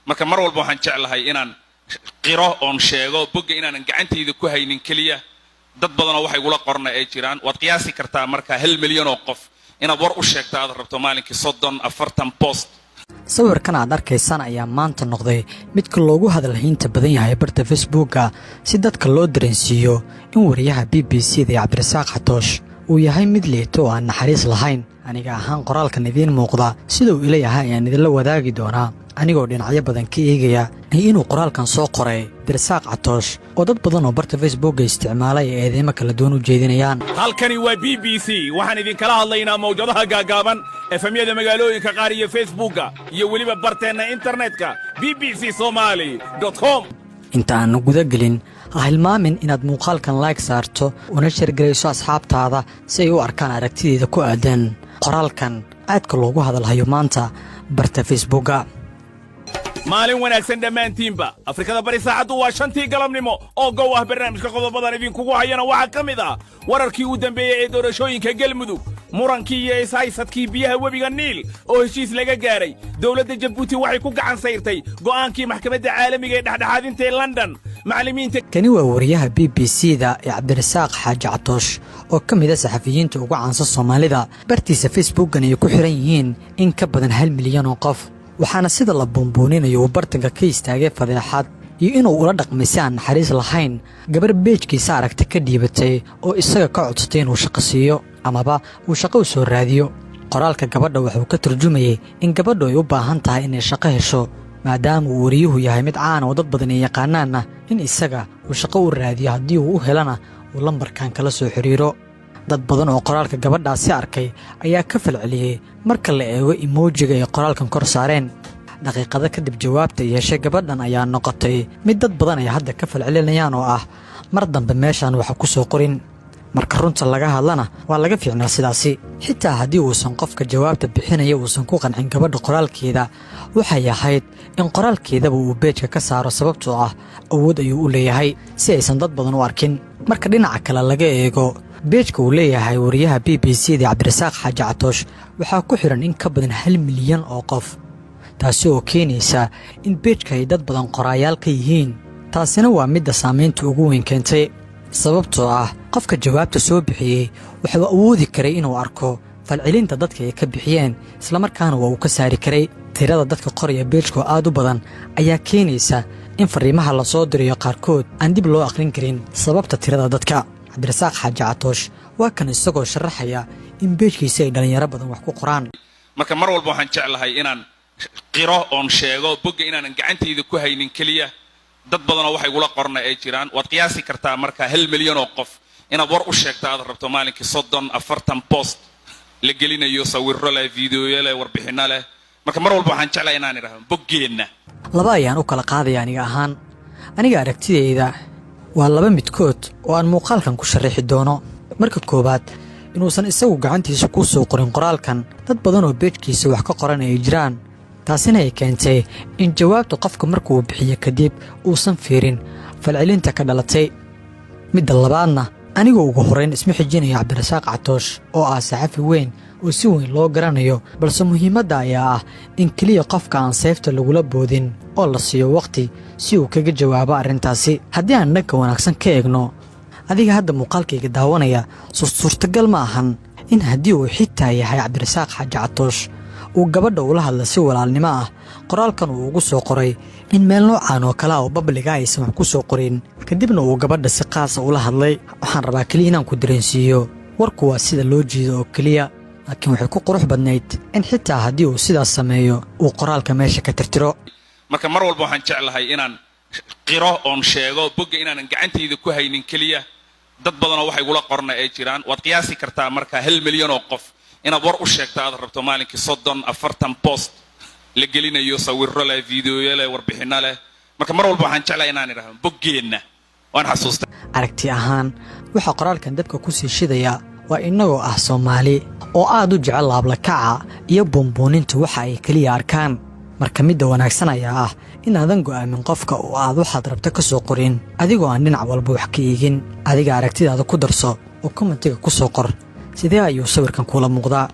Marka mar walba waxaan jeclahay inaan qiro oon sheego bogga inaanan gacantayda ku haynin keliya. Dad badanoo waxay igula qorna ay jiraan. Waad qiyaasi kartaa marka 1 milyan oo qof inaad war u sheegto aad rabto maalinkii 30, 40 post. Sawirkan aad arkaysaan ayaa maanta noqday midka loogu hadalhaynta badan yahay barta Facebooka, si dadka loo dareensiiyo in wariyaha BBC da ee Cabdirasaaq Catoosh uu yahay mid liito oo aan naxariis lahayn. Aniga ahaan, qoraalkan idiin muuqda siduu ila yahay ayaan idinla wadaagi doonaa, anigoo dhinacyo badan ka eegaya iyo inuu qoraalkan soo qoray Cabdirasaaq Catoosh oo dad badan oo barta Facebooka isticmaalay ay eedeymo kala duwan u jeedinayaan. Halkani waa BBC. Waxaan idinkala hadlaynaa mawjadaha gaagaaban, FM-yada magaalooyinka qaar iyo Facebooka iyo weliba barteenna internetka, bbcSomali.com. Inta aannu guda gelin, ha hilmaamin inaad muuqaalkan like saarto una share garayso asxaabtaada si ay u arkaan aragtideeda ku aadan qoraalkan aadka loogu hadalhayo maanta barta Facebooka. Maalin wanaagsan dhammaantiinba. Afrikada Bari saacaddu waa 5-tii galabnimo oo gow ah. Barnaamijka qodobadan idinkugu hayana waxaa ka mid ah wararkii u dambeeyey ee doorashooyinka Gelmudug, murankii iyo ishaysadkii biyaha webiga Niil oo heshiis laga gaaray, dowladda Jabuuti waxay ku gacan sayrtay go'aankii maxkamadda caalamiga ee dhexdhexaadinta ee London, macallimiinta Kani waa wariyaha BBC da ee Cabdirasaaq Xaaji Catoosh oo ka mid a saxafiyiinta ugu caansan Soomaalida. Bartiisa Facebookan ay ku xiran yihiin in ka badan 1 milyan oo qof, waxaana sida la buunbuuninayo uu bartanka ka istaagay fadeexad iyo inuu ula dhaqmay si aan naxariis lahayn gabar page-kiisa aragta ka dhiibatay oo isaga ka codsatay inuu shaqo siiyo amaba uu shaqo u soo raadiyo. Qoraalka gabadha wuxuu ka turjumayey in gabadhu ay u baahan tahay inay shaqo hesho, maadaama uu wariyuhu yahay mid caana oo dad badan ay yaqaanaanna, in isaga uu shaqo u raadiyo, haddii uu u helana uu lambarkan kala soo xidhiiro. Dad badan oo qoraalka gabadhaasi arkay ayaa ka falceliyey marka la eego emoji-ga ay qoraalkan kor saareen. Daqiiqado kadib, jawaabta yeeshay gabadhan ayaa noqotay mid dad badan ay hadda ka falcelinayaan oo ah: "Mar dambe meeshaan waxa ku soo qorin." Marka runta laga hadlana, waa laga fiicnaa sidaasi. Xitaa haddii uusan qofka jawaabta bixinaya uusan ku qancin gabadha qoraalkeeda, waxay ahayd in qoraalkeedaba uu page-ka ka saaro, sababtoo ah awood ayuu u leeyahay, si aysan dad badan u arkin. Marka dhinaca kale laga eego, page-ka uu leeyahay wariyaha BBC da Cabdirasaaq Xaaji Catoosh waxaa ku xidhan in ka badan 1 milyan oo qof, taasi oo keenaysa in page-ka ay dad badan qoraayaal ka yihiin. Taasina waa midda saamaynta ugu weyn keentay, sababtoo ah qofka jawaabta soo bixiyey wuxuu awoodi karay inuu arko falcelinta dadka ay ka bixiyeen, islamarkaana waa uu ka saari karay. Tirada dadka qoraya page-ka oo aad u badan ayaa keenaysa in fariimaha lasoo dirayo qaarkood aan dib loo akhrin karin sababta tirada dadka. Cabdirasaaq Xaaji Catoosh waa kan isagoo sharaxaya in page-kiisa ay dhallinyaro badan wax ku qoraan. Marka mar walba waxaan jeclahay inaan qiro oon sheego bogga inaanan gacantayda ku haynin keliya. Dad badanoo waxay igula qorna ay jiraan. Waad qiyaasi kartaa marka 1 milyan oo qof inaad war u sheegto aad rabto maalinkii 30, 40 post la gelinayo, sawirro leh, fiidiyoyo leh, warbixinno leh. Marka mar walba waxaan jeclahay inaan idhahdo boggeenna Laba ayaan u kala qaadaya aniga ahaan. Aniga aragtidayda waa laba midkood oo aan muuqaalkan ku sharaxi doono. Marka koowaad, inuusan isagu gacantiisa ku soo qorin qoraalkan, dad badan oo page-kiisa wax ka qoran ay jiraan, taasina ay keentay in jawaabta qofka markuu bixiyo kadib uusan fiirin falcelinta ka dhalatay. Midda labaadna, anigoo ugu horrayn isma xijinayo Cabdirasaaq Catoosh oo ah saxafi weyn oo si weyn loo garanayo, balse muhiimadda ayaa ah in keliya qofka aan seefta lagula boodin oo la siiyo wakhti si uu kaga jawaabo arrintaasi. Haddii aan dhanka wanaagsan ka eegno, adiga hadda muuqaalkayga daawanaya, suurtagal ma ahan in haddii uu xitaa yahay Cabdirasaaq Xaaji Catoosh uu gabadha ula hadla si walaalnimo ah qoraalkan uu ugu soo qoray, in meel noocan oo kale ah oo public-ga aysan wax ku soo qorin, kadibna uu gabadha si qaasa ula hadlay. Waxaan rabaa keliya inaan ku dareensiiyo, warku waa sida loo jeedo oo keliya, laakiin waxay ku qurux badnayd in xitaa haddii uu sidaas sameeyo uu qoraalka meesha ka tirtiro. Marka mar walba waxaan jeclahay inaan qiro oon sheego bogga inaanan gacantayda ku haynin keliya. Dad badanoo waxay igula qorna ay jiraan. Waad qiyaasi kartaa marka 1 milyan oo qof inaad war u sheegto aad rabto maalinkii 30, 40 post la gelinayo, sawirro leh, fiidiyoyo leh, warbixinno leh. Marka mar walba waxaan jeclahay inaan idhahdo boggeenna waan xasuustaa. Aragti ahaan, waxaa qoraalkan dabka ku sii shidaya waa innagoo ah Soomaali oo aad u jecel laablakaca iyo buunbuuninta waxa ay keliya arkaan. Marka midda wanaagsan ayaa ah inaadan go'aamin qofka oo aad waxaad rabta ka soo qorin adigoo aan dhinac walba wax ka eegin. Adiga aragtidaada ku darso oo comment-iga ku soo qor. Sidee ayuu sawirkan kuula muuqdaa?